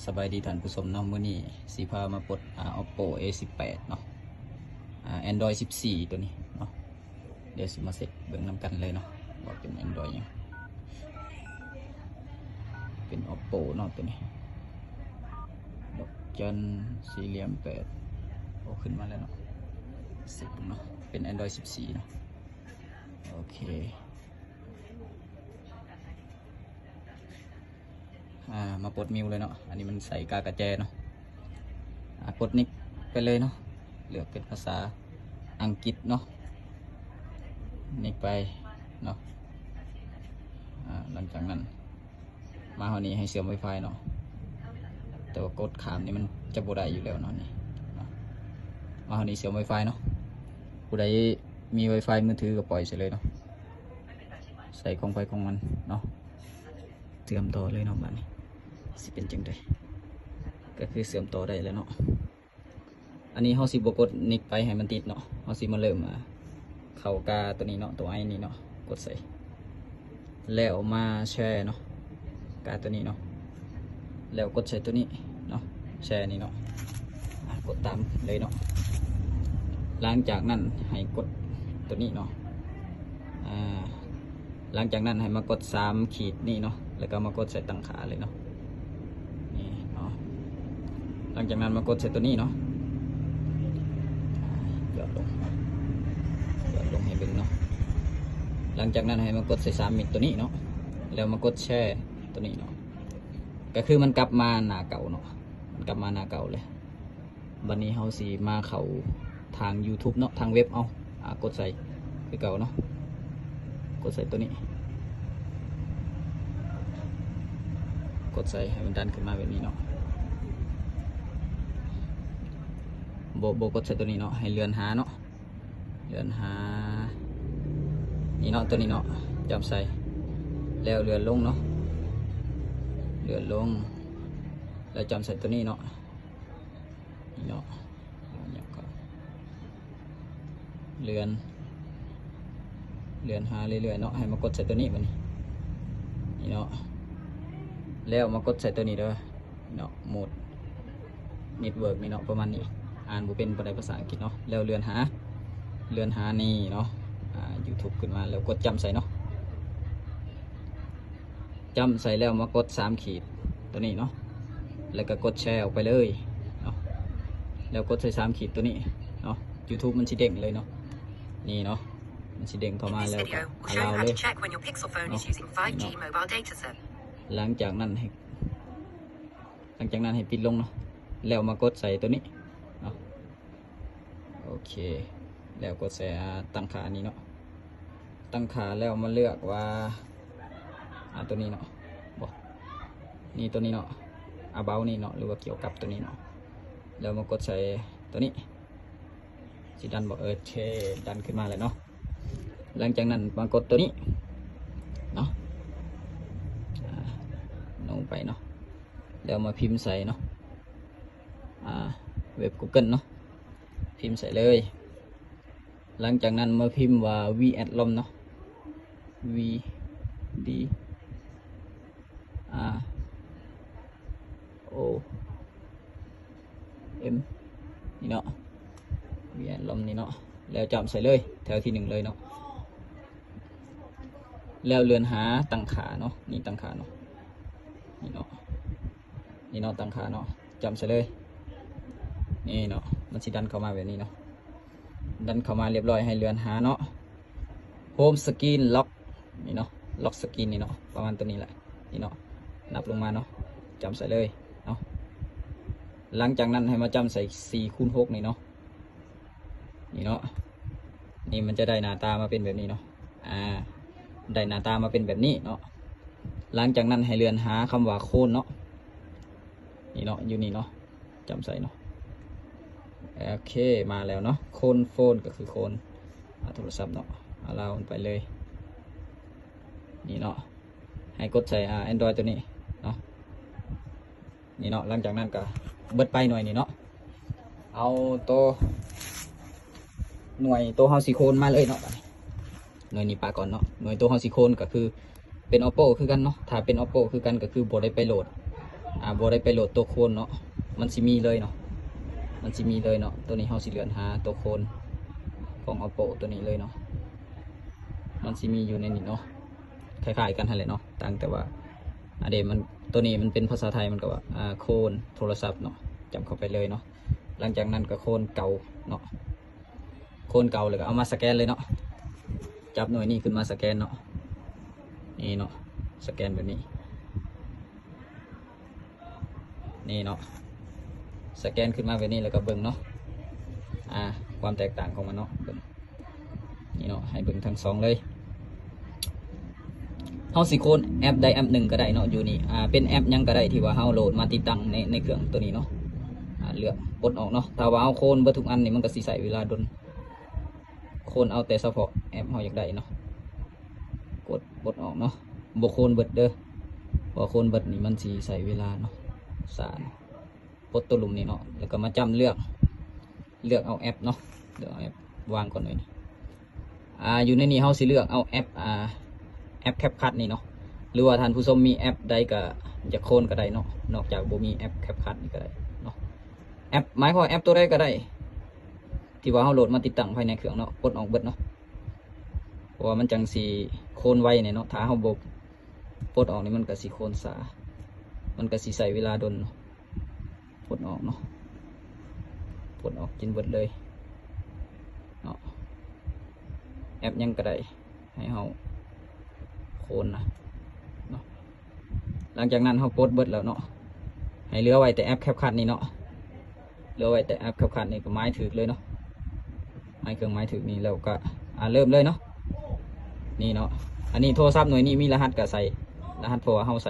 ສະບາຍດີທ່ານຜູ້ຊົມເນາະ, ມື້ນີ້ຊິພາມາປົດ ອ່າ Oppo A ສິບແປດເນາະ, ອ່າ Android ສິບສີ່ ຕົວນີ້ເນາະ. ດຽວຊິມາເຊັກເບິ່ງນຳກັນເລີຍເນາະ ວ່າເປັນ Android ຫຍັງ. ເປັນ Oppo ເນາະ ຕົວນີ້ ດອກຈັນສີ່ຫຼ່ຽມແປດ. ໂອ້ ຂຶ້ນມາແລ້ວເນາະ, ເຊັກເບິ່ງເນາະ, ເປັນ Android ສິບສີ່ ເນາະ. ໂອເຄ ອ່າ ມາປົດ MIUI ເລີຍເນາະ. ອັນນີ້ມັນໃສ່ກາກະແຈເນາະ. ອ່າ ກົດ next ໄປເລີຍເນາະ, ເລືອກເປັນພາສາອັງກິດເນາະ, next ໄປເນາະ. ອ່າ ຫຼັງຈາກນັ້ນມາຮອດນີ້ໃຫ້ເຊື່ອມ Wi-Fi ເນາະ, ແຕ່ວ່າກົດຂ້າມນີ້ມັນຈະບໍ່ໄດ້ຢູ່ແລ້ວເນາະ ນີ້ເນາະ. ມາຮອດນີ້ເຊື່ອມ Wi-Fi ເນາະ, ຜູ້ໃດມີ Wi-Fi ມືຖືກໍປ່ອຍໃສ່ເລີຍເນາະ, ໃຊ້ຂອງໃຜຂອງມັນເນາະ. ເຊື່ອມຕໍ່ເລີຍເນາະ, ບາດນີ້ຊິເປັນຈັ່ງໃດ? ກໍຄືເຊື່ອມຕໍ່ໄດ້ແລ້ວເນາະ. ອັນນີ້ເຮົາຊິບໍ່ກົດ next ໄປໃຫ້ມັນຕິດເນາະ, ເຮົາຊິມາເລີ່ມ ອ່າ ເຂົ້າກາຕົວນີ້ເນາະ, ຕົວ i ນີ້ເນາະ, ກົດໃສ່ ແລ້ວມາແຊເນາະ, ກາຕົວນີ້ເນາະ, ແລ້ວກົດໃສ່ຕົວນີ້ເນາະ, ແຊນີ້ເນາະ. ອ່າ ກົດຕາມເລີຍເນາະ. ຫຼັງຈາກນັ້ນໃຫ້ກົດຕົວນີ້ເນາະ. ອ່າ ຫຼັງຈາກນັ້ນໃຫ້ມາກົດສາມຂີດນີ້ເນາະ, ແລ້ວກໍມາກົດໃສ່ຕັ້ງຄ່າເລີຍເນາະ, ນີ້ເນາະ. ຫຼັງຈາກນັ້ນມາກົດໃສ່ຕົວນີ້ເນາະ, ຫຍອດລົງ ຫຍອດລົງໃຫ້ເບິ່ງເນາະ. ຫຼັງຈາກນັ້ນໃຫ້ມາກົດໃສ່ສາມມິດຕົວນີ້ເນາະ, ແລ້ວມາກົດແຊຕົວນີ້ເນາະ. ກໍຄືມັນກັບມາໜ້າເກົ່າເນາະ, ມັນກັບມາໜ້າເກົ່າເລີຍ. ບັດນີ້ເຮົາຊິມາເຂົ້າທາງ YouTube ເນາະ, ທາງເວັບເອົາ. ອ່າ ກົດໃສ່ຄືເກົ່າເນາະ, ກົດໃສ່ຕົວນີ້, ກົດໃສ່ໃຫ້ມັນດັນຂຶ້ນມາແບບນີ້ເນາະ. ບໍ່ ບໍ່ກົດໃສ່ຕົວນີ້ເນາະ, ໃຫ້ເລື່ອນຫາເນາະ, ເລື່ອນຫານີ້ເນາະ, ຕົວນີ້ເນາະ, ຈ້ຳໃສ່ ແລ້ວເລື່ອນລົງເນາະ, ເລື່ອນລົງ ແລ້ວຈ້ຳໃສ່ຕົວນີ້ເນາະ. ນີ້ເນາະ, ແລ້ວຫຍັງກໍເລື່ອນ ເລື່ອນຫາເລື້ອຍໆເນາະ, ໃຫ້ມາກົດໃສ່ຕົວນີ້ບັດນີ້. ນີ້ເນາະ, ແລ້ວມາກົດໃສ່ຕົວນີ້ເດີເນາະ, ໂໝດ network ນີ້ເນາະ, ປະມານນີ້. ອ່ານບໍ່ເປັນປານໃດພາສາອັງກິດເນາະ. ແລ້ວເລື່ອນຫາ ເລື່ອນຫານີ້ເນາະ, ອ່າ YouTube ຂຶ້ນມາ ແລ້ວກົດຈ້ຳໃສ່ເນາະ. ຈ້ຳໃສ່ແລ້ວມາກົດສາມຂີດຕົວນີ້ເນາະ, ແລ້ວກໍກົດແຊອອກໄປເລີຍເນາະ, ແລ້ວກົດໃສ່ສາມຂີດຕົວນີ້ເນາະ. YouTube ມັນຊິເດ້ງເລີຍເນາະ, ນີ້ເນາະ, ມັນຊິເດ້ງເຂົ້າມາ ແລ້ວກໍ allow ເລີຍເນາະ. ຫຼັງຈາກນັ້ນໃຫ້ ຫຼັງຈາກນັ້ນໃຫ້ປິດລົງເນາະ, ແລ້ວມາກົດໃສ່ຕົວນີ້ເນາະ. ໂອເຄ ແລ້ວກົດໃສ່ ອ່າ ຕັ້ງຄ່ານີ້ເນາະ, ຕັ້ງຄ່າແລ້ວມາເລືອກວ່າ ອ່າ ຕົວນີ້ເນາະ, ບໍ່ ນີ້ ຕົວນີ້ເນາະ, about ນີ້ເນາະ ຫຼືວ່າກ່ຽວກັບຕົວນີ້ເນາະ, ແລ້ວມາກົດໃສ່ຕົວນີ້. ຊິດັນບໍ່? ໂອເຄ ດັນຂຶ້ນມາແລ້ວເນາະ. ຫຼັງຈາກນັ້ນມາກົດຕົວນີ້ເນາະ, ອ່າ ລົງໄປເນາະ, ແລ້ວມາພິມໃສ່ເນາະ, ອ່າ ເວັບ Google ເນາະ, ພິມໃສ່ເລີຍ. ຫຼັງຈາກນັ້ນມາພິມວ່າ V Add ROM ເນາະ, V D R O M ນີ້ເນາະ, V Add ROM ນີ້ເນາະ, ແລ້ວຈ້ຳໃສ່ເລີຍ ແຖວທີໜຶ່ງເລີຍເນາະ. ແລ້ວເລື່ອນຫາຕັ້ງຄ່າເນາະ, ນີ້ຕັ້ງຄ່າເນາະ, ນີ້ເນາະ, ນີ້ເນາະ, ຕັ້ງຄ່າເນາະ, ຈ້ຳໃສ່ເລີຍ. ນີ້ເນາະ, ມັນຊິດັນເຂົ້າມາແບບນີ້ເນາະ, ດັນເຂົ້າມາລຽບຮ້ອຍ ໃຫ້ເລື່ອນຫາເນາະ, Home Screen Lock ນີ້ເນາະ, Lock Screen ນີ້ເນາະ, ປະມານຕົວນີ້ແຫຼະ, ນີ້ເນາະ, ນັບລົງມາເນາະ, ຈ້ຳໃສ່ເລີຍເນາະ. ຫຼັງຈາກນັ້ນໃຫ້ມາຈ້ຳໃສ່ສີ່ຄູນຫົກນີ້ເນາະ, ນີ້ເນາະ, ນີ້ມັນຈະໄດ້ໜ້າຕາມາເປັນແບບນີ້ເນາະ, ອ່າ ໄດ້ໜ້າຕາມາເປັນແບບນີ້ເນາະ. ຫຼັງຈາກນັ້ນໃຫ້ເລື່ອນຫາຄຳວ່າ Clone ເນາະ, ນີ້ເນາະ, ຢູ່ນີ້ເນາະ, ຈ້ຳໃສ່ເນາະ. ໂອເຄ ມາແລ້ວເນາະ, Clone Phone ກໍຄື Clone ອ່າ ໂທລະສັບເນາະ, allow ມັນໄປເລີຍ, ນີ້ເນາະ, ໃຫ້ກົດໃສ່ ອ່າ Android ຕົວນີ້ເນາະ. ນີ້ເນາະ, ຫຼັງຈາກນັ້ນກໍເບິດໄປໜ່ວຍນີ້ເນາະ. ເອົາໂຕໜ່ວຍໂຕເຮົາຊິໂຄນມາເລີຍເນາະ, ໜ່ວຍນີ້ປະກ່ອນເນາະ. ໜ່ວຍໂຕເຮົາຊິໂຄນກໍຄືເປັນ Oppo ຄືກັນເນາະ, ຖ້າເປັນ Oppo ຄືກັນກໍຄືບໍ່ໄດ້ໄປໂຫຼດ ອ ອ່າ ບໍ່ໄດ້ໄປໂຫຼດໂຕໂຄນເນາະ ມັນຊິມີເລີຍເນາະ ມັນຊິມີເລີຍເນາະ. ໂຕນີ້ເຮົາຊິເລື່ອນຫາໂຕໂຄນຂອງ Oppo ໂຕນີ້ເລີຍເນາະ ມັນຊິມີຢູ່ໃນນີ້ເນາະ ຄ້າຍໆກັນຫັ້ນແຫຼະເນາະ ຕ່າງແຕ່ວ່າ ອັນເດ ມັນ ໂຕນີ້ມັນເປັນພາສາໄທ ມັນກໍວ່າ ອ່າ ໂຄນໂທລະສັບເນາະ ຈ້ຳເຂົ້າໄປເລີຍເນາະ. ຫຼັງຈາກນັ້ນກໍໂຄນເກົ່າເນາະ ໂຄນເກົ່າ ແລ້ວກໍເອົາມາສະແກນເລີຍເນາະ ຈັບໜ່ວຍນີ້ຂຶ້ນມາສະແກນເນາະ ນີ້ເນາະ ສະແກນແບບນີ້ ນີ້ເນາະ ສະແກນຂຶ້ນມາແບບນີ້ ແລ້ວກໍເບິ່ງເນາະ ອ່າ ຄວາມແຕກຕ່າງຂອງມັນເນາະ ເບິ່ງ ນີ້ເນາະ ໃຫ້ເບິ່ງທັງສອງເລີຍ. ເຮົາຊິໂຄນແອັບໃດແອັບໜຶ່ງກໍໄດ້ເນາະ ຢູ່ນີ້ ອ່າ ເປັນແອັບຫຍັງກໍໄດ້ທີ່ວ່າເຮົາໂຫຼດມາຕິດຕັ້ງໃນ ໃນເຄື່ອງໂຕນີ້ເນາະ ອ່າ ເລືອກປົດອອກເນາະ. ຖ້າວ່າເຮົາໂຄນເບິດທຸກອັນນີ້ ມັນກໍຊິໃຊ້ເວລາດົນ ໂຄນເອົາແຕ່ສະເພາະແອັບເຮົາຢາກໄດ້ເນາະ ກົດປົດອອກເນາະ ບໍ່ໂຄນເບິດເດີ ເພາະວ່າໂຄນເບິດນີ້ມັນຊິໃຊ້ເວລາເນາະ ຊ້າເນາະ. ປົດຕົວລຸ່ມນີ້ເນາະ ແລ້ວກໍມາຈ້ຳເລືອກ ເລືອກເອົາແອັບເນາະ ເລືອກເອົາແອັບ ວາງກ່ອນເລີຍນີ້ ອ່າ ຢູ່ໃນນີ້ເຮົາຊິເລືອກເອົາແອັບ ອ່າ ແອັບ CapCut ນີ້ເນາະ ຫຼືວ່າທ່ານຜູ້ຊົມມີແອັບໃດກໍຢາກໂຄນກໍໄດ້ເນາະ ນອກຈາກບໍ່ມີແອັບ CapCut ນີ້ກໍໄດ້ເນາະ. ແອັບ ໝາຍຄວາມວ່າແອັບຕົວໃດກໍໄດ້ ທີ່ວ່າເຮົາໂຫຼດມາຕິດຕັ້ງພາຍໃນເຄື່ອງເນາະ ປົດອອກເບິດເນາະ ເພາະວ່າມັນຈັ່ງຊິໂຄນໄວແດ່ເນາະ. ຖ້າເຮົາບໍ່ປົດອອກນີ້ ມັນກໍຊິໂຄນຊ້າ ມັນກໍຊິໃຊ້ເວລາດົນເນາະ. ປົດອອກເນາະ ປົດອອກກິນເບິດເລີຍເນາະ ແອັບຫຍັງກໍໄດ້ ໃຫ້ເຮົາໂຄນນະເນາະ. ຫຼັງຈາກນັ້ນເຮົາປົດເບິດແລ້ວເນາະ ໃຫ້ເຫຼືອໄວ້ແຕ່ແອັບ CapCut ນີ້ເນາະ ເຫຼືອໄວ້ແຕ່ແອັບ CapCut ນີ້ກໍໝາຍຖືກເລີຍເນາະ ໝາຍເຄື່ອງໝາຍຖືກນີ້ ແລ້ວກໍ ອ່າ ເລີ່ມເລີຍເນາະ. ນີ້ເນາະ ອັນນີ້ໂທລະສັບໜ່ວຍນີ້ມີລະຫັດກໍໃສ່ລະຫັດ ເພາະວ່າເຮົາໃສ່